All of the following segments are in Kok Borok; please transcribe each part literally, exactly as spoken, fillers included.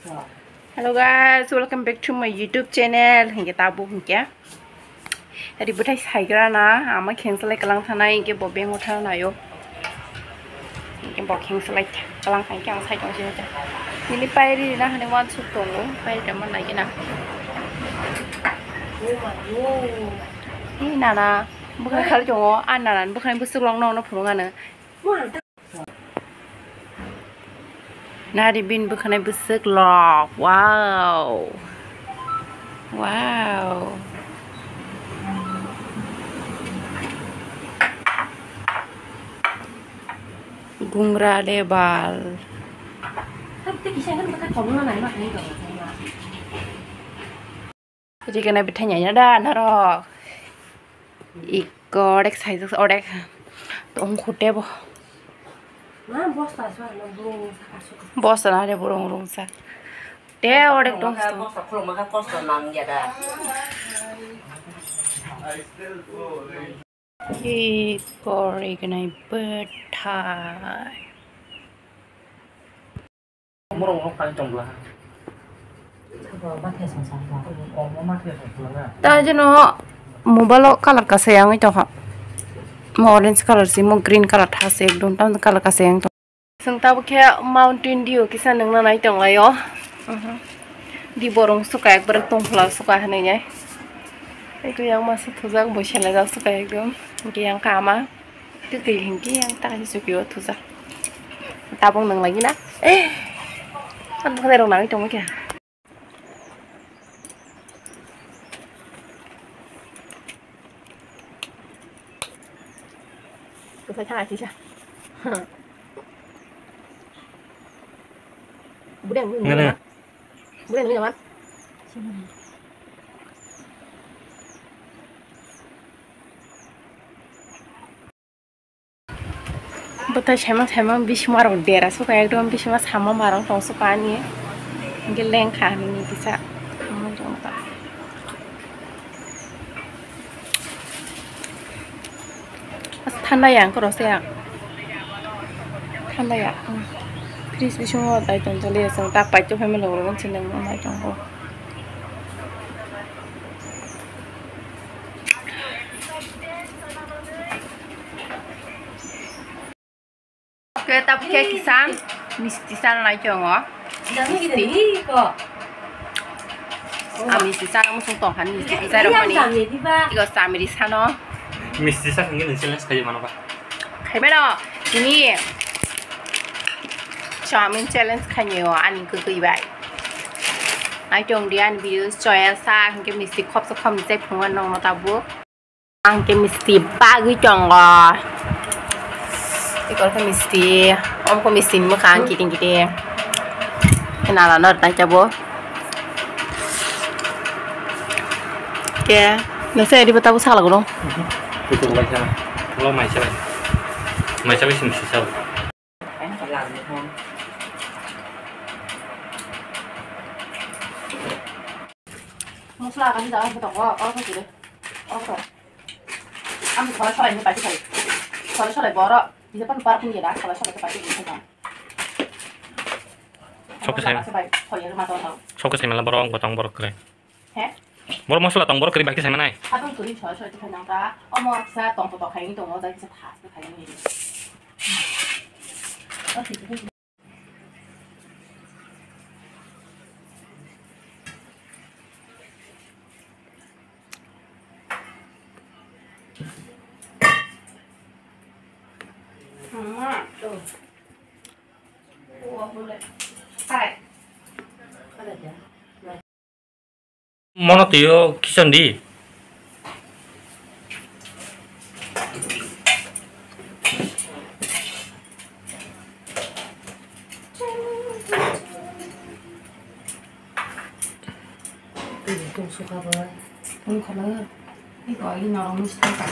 Hello guys, welcome back to my YouTube channel. Hinkhe tabuk hinkhe ri bwthai saigra na ama khengsalai kalang thanai hinkhe bo beng uthar nayo. Hinkhe bo khengsalai kalang hinkhe ang sai tong sini ta. Nini pairi na hani wan suk tongo, pairi da man lagi na. Ni nana bwkhani khali tongo, a nana bwkhani bwswk long no phunukgano. Nari bini bwkhanai bwswk lok. Wow. Wow. Gungra lebal. Rikana bithanya ya da narok. Iko orek saijak orek tong khute bo. Bosta na re burung rungsa. Te orek tong. Bosta khuluma kha kosto nang ya da. Iko orek nai bwthai. Ta jeno mobile o colour kasai wngwi tongkha. Mo orange colour se, mo green colour tha se ekdom, tamo colour kasai wng tong. Chwng tabuk khe Mountain Dew kisa nungna nai tonglaio. Di borong suka ekbar tongphla suka hinwi nai. Tei khe yang masa thujak bo selajak suka ekdom. Hwnkhe yang kha ama. Tei twi hinkhe yang ta kaisa chukio thujak. Tabuk nung lagi na. Eh. Ang bwkhanai rok nangwi tongwi kha. Bwsai thang asisa. Budeng nung nung. Budeng nung nung. Bwtai saimang saimang bisima rok dera suka ekdom bisima sama marang tong suka ani. Hingke lengkha hinui kisa. Thanda ya ang korok se ya. Thanda ya. Fridge bisingo dai tong tong le chwng tak pai tong family rok nai tong. Khe tabuk khe kisa misti sana nai tongo. Misti. Ang misti sana muchung tong kha, misti kisa rok mani. Tiko chamri sano. Misti sa hingke nung challenge khai mano ba? Khai mano. Tini chowmin challenge khai nio ani kwtwi bai. Nai tong di ani views choya sa hingke misti khopsa khopni chai phungo nongno tabuk. Ang khe misti bagwi tongo. Ikor khe misti, om khe misti ni mwkhang kiting kiting. Khe nala no rwnai chabo. Khe nasa eri bata bwsa lago no. Kutung lai sana. Lo mai sabai. Mai sabai sim si sabo. Mosla kami dalam betok ko, oh kau sudah. Oh kau. Ang solai solai ni pati kali. Solai solai borok. Bisa kan park ni dah. Solai solai pati ni kan. Sok ke saya. Solai solai mata tau. Sok ke saya malah borok, botong borok kere. He? Borok mosla tong borok kere baki saya mana? Atong turi solai solai tu kan nang ta. Omor sa tong to to khai ni tong mo jai sa thas tu khai ni. Mono twi o kison di. Tong suka bo. Tong khana. Iko agi norok ni sita ka.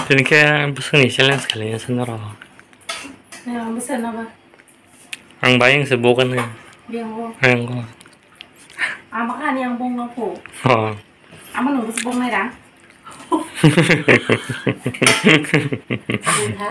Tini khe bwswkni challenge khailaiya se norok. Bwswk no ba? Ang bayang se bokan he. Yang bo. Yang ko. Ama kani ang bong na po. Oh. Ama nung bus bong na ra. Ha?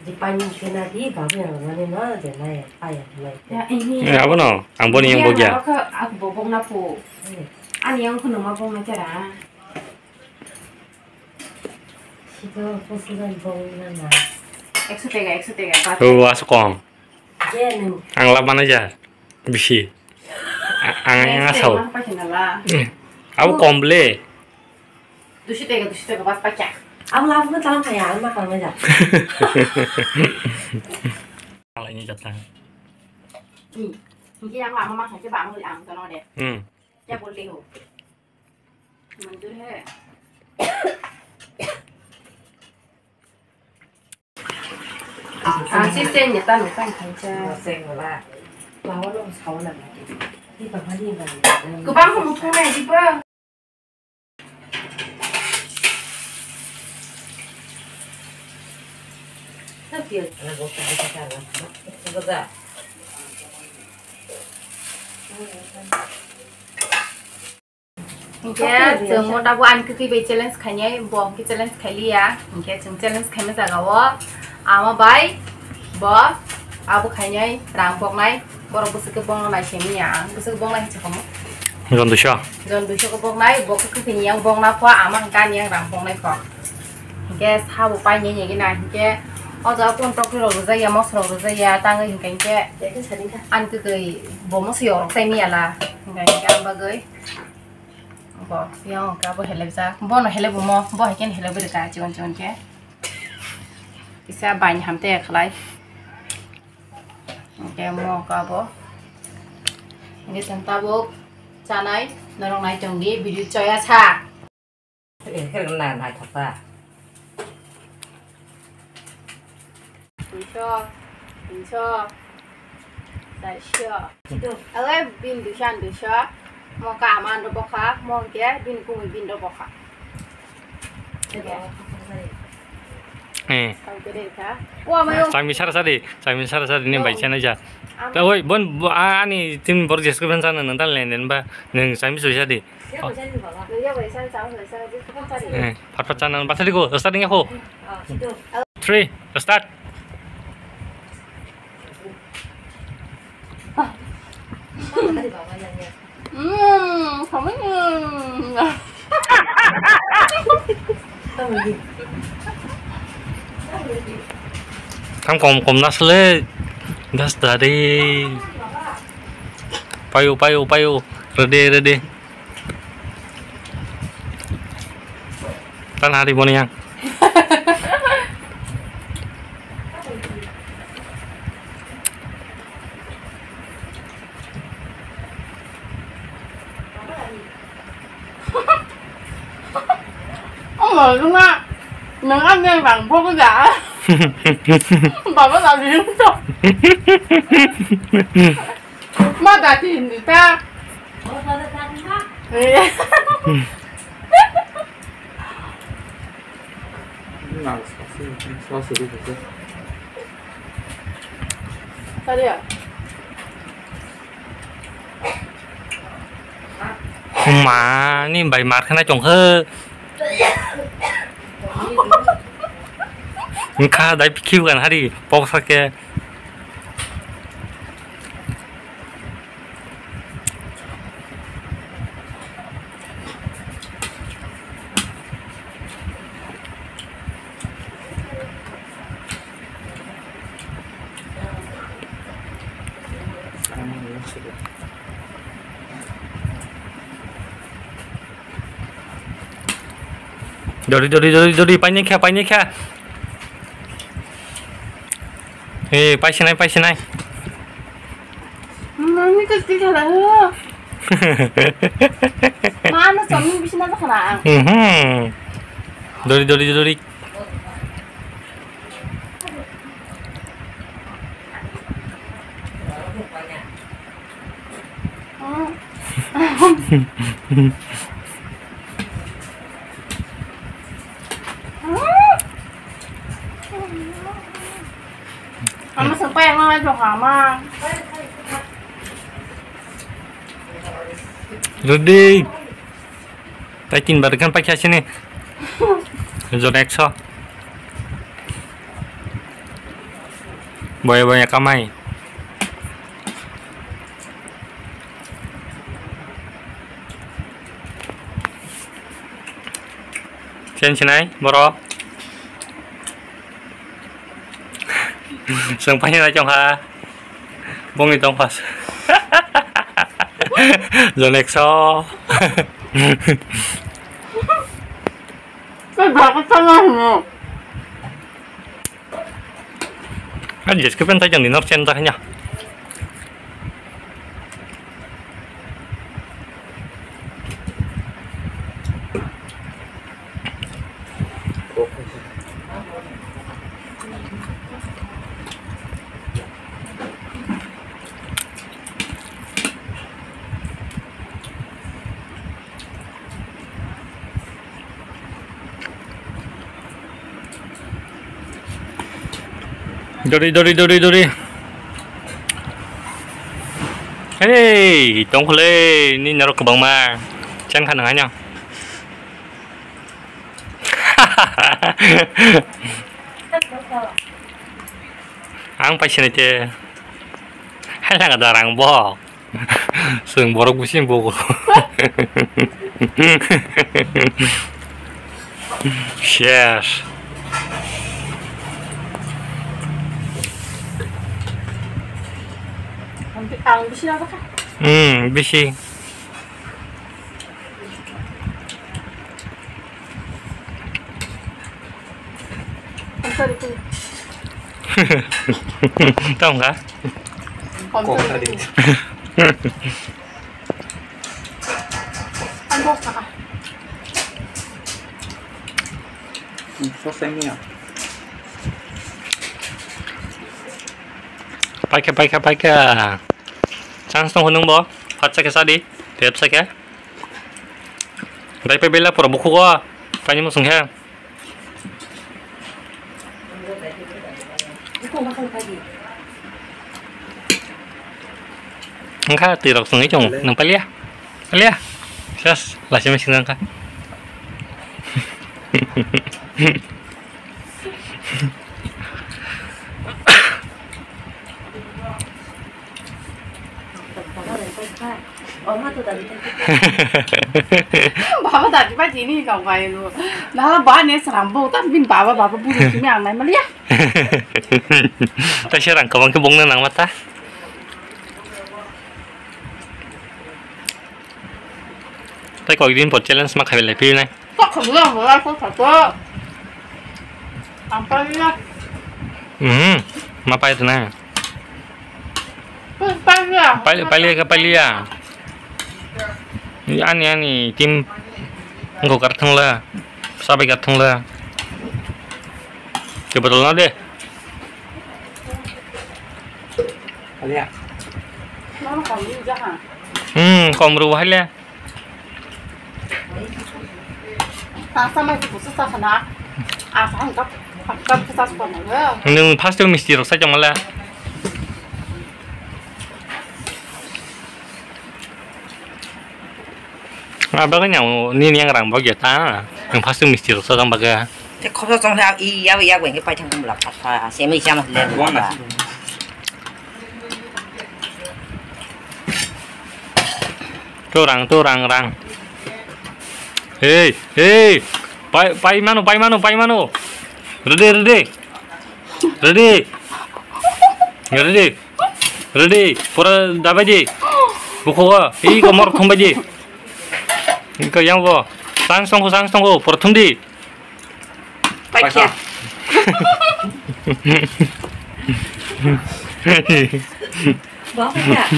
Di pani kena di babu yang mana na de na ya pa ya na. Ya ini. Eh, apa no? Ang boni yang bogya. Aku bobong na po. Ani yang kuno ma bong na cara. Sito, poso jan bong na na. Ekso tega, ekso tega. Oh, asukong. Ang lab mana ja? Bisi. Ang yang asal. Abo kom ble. Dusi tega, dusi tega, pas pacha. Ang lab mana talang kaya, ang makan mana ja? Ang ini jatah. Hmm. Ini yang lama makan coba ang beli ang sana deh. Hmm. Ya boleh ho. Manjur hai. Ah, si sen ya tanu kan kan cha. Sen wala. Lawa lo sawa na. Di ba ba di ba. Kubang ko mukung na di ba. Tapi ya, kalau kita kita lah, kita. Hinkhe chwng mo tabuk ani kwtwi bai challenge khainai, bo hinkhe challenge khailiya. Hinkhe chwng challenge khaima jaga o ama bai bo abo khainai rang boknai, borok bwswk khe bongno nai simi ya, ang bwswk boknai hinwi sakomo. Jon duiso. Jon duiso khe boknai, bo khe kwthwini yang bokna pho, ama hinkhe ani yang rang boknai pho. Hinkhe sabo painai nini gina, hinkhe o jaga kunu tokri rok rwjak ya, moso rok rwjak ya, tangwi hinkhe hinkhe ani kwtwi bo moso yorok chai miyala, hinkhe hinkhe ang bagwi. Bo, yang ka bo helek ja. Bo no helek bo mo, bo hai ken helek bo ka, chiban chiban ke. Isa bain hamte khlai. Ke mo ka bo. Ini sen tabuk chanai, norok nai tong di, video choya sa. Eh, na, na, thapa. Duiso, tinso, charso. Awe bin duiso, an duiso. Mo ka ama ando bokha, mo ke bin kumi bin do bokha. Eh. Kau kere ka. Wa mayo. Sami sara sadi, sami sara sadi ni bai chana ja. Oi, bon, ani tin bor jesku ben sana nang tan len den ba, nang sami sui sadi. Eh, phat phat chana, bathari ko, start ding ko. Three, start. Mm, kami. Tam kom kom nasle. Das dari. Payu, payu, payu. Ready, ready. Tan hari boni yang. Omo, nung a, nung a, neng bang bok ja. Baba la liu to. Ma da ti ni ta. Mani bai mar khana chong khe. Wngkha dai phiu kan hari pok sake. Dori, dori, dori, dori, paini kha, paini kha. Eh, paisinai, paisinai. Mami ka ti khala ho. Mano chami bisina ta khala. Mhm. Dori, dori, dori. Ama swng pai ang nang lai tong kha ma. Ready. Tai tin bar khan paikha sini. Jon ekso. Boya boya kamai. Chen sinai borok. Chwng painani tongkha. Bongni tongkha. Jon ekso. Tei bhagwi chana hino. Adjust khe pen tai jang di nok chen ta hanya. Dori, dori, dori, dori. Hei, tongkholei, ni norok kwbangma. Chen kha nang haino. Ang paisa nai te. Hai lang da rang bo. Chwng borok bising bogo. Yes. Ang bisi na ka? Hmm, bisi. Tong kha? Kok tadi. Paikha, paikha, paikha. Chance tong hwnung bo. Phatsa khe sadi. Tepsa khe. Dai pe bela pura bukhugo. Tani musung khe. Wngkha twi rok chwngwi chong nang palia. Palia. Ses, lasi masi wngkha. Baba dadi ba jini kau kai lu. Nala ba ne sram bo ta bin baba baba bu ni kimi ang nai malia. Ta serang kabang ke bong na nang mata. Tai kok din po challenge ma khailai pi nai. Kok khabu ang bo ko khato. Ang pa ya. Hmm, ma pai tu na. Palia, palia ka palia. Ani ani tim go kar thangla, sabai kar thangla. Ke botol na de. Palia. Hmm, kom ru hai le. Nwng first o misti rok sai tongmale. Abagwi nini yang rang bagwi ta. Nwng first o misti rok sai tong bagwi. Te khobsa chong le, i ya, ya, weng ke pai thang bla pha pha, se mi chama le. To rang, to rang, rang. Hey, hey. Pai, pai mano, pai mano, pai mano. Ready, ready. Ready. Ready. Ready. Pura dabai di. Buko wa. Iko mor thumbai di. Iko yang bo. Sang songko, sang songko. Pura thum di. Paikha. Bang paikha.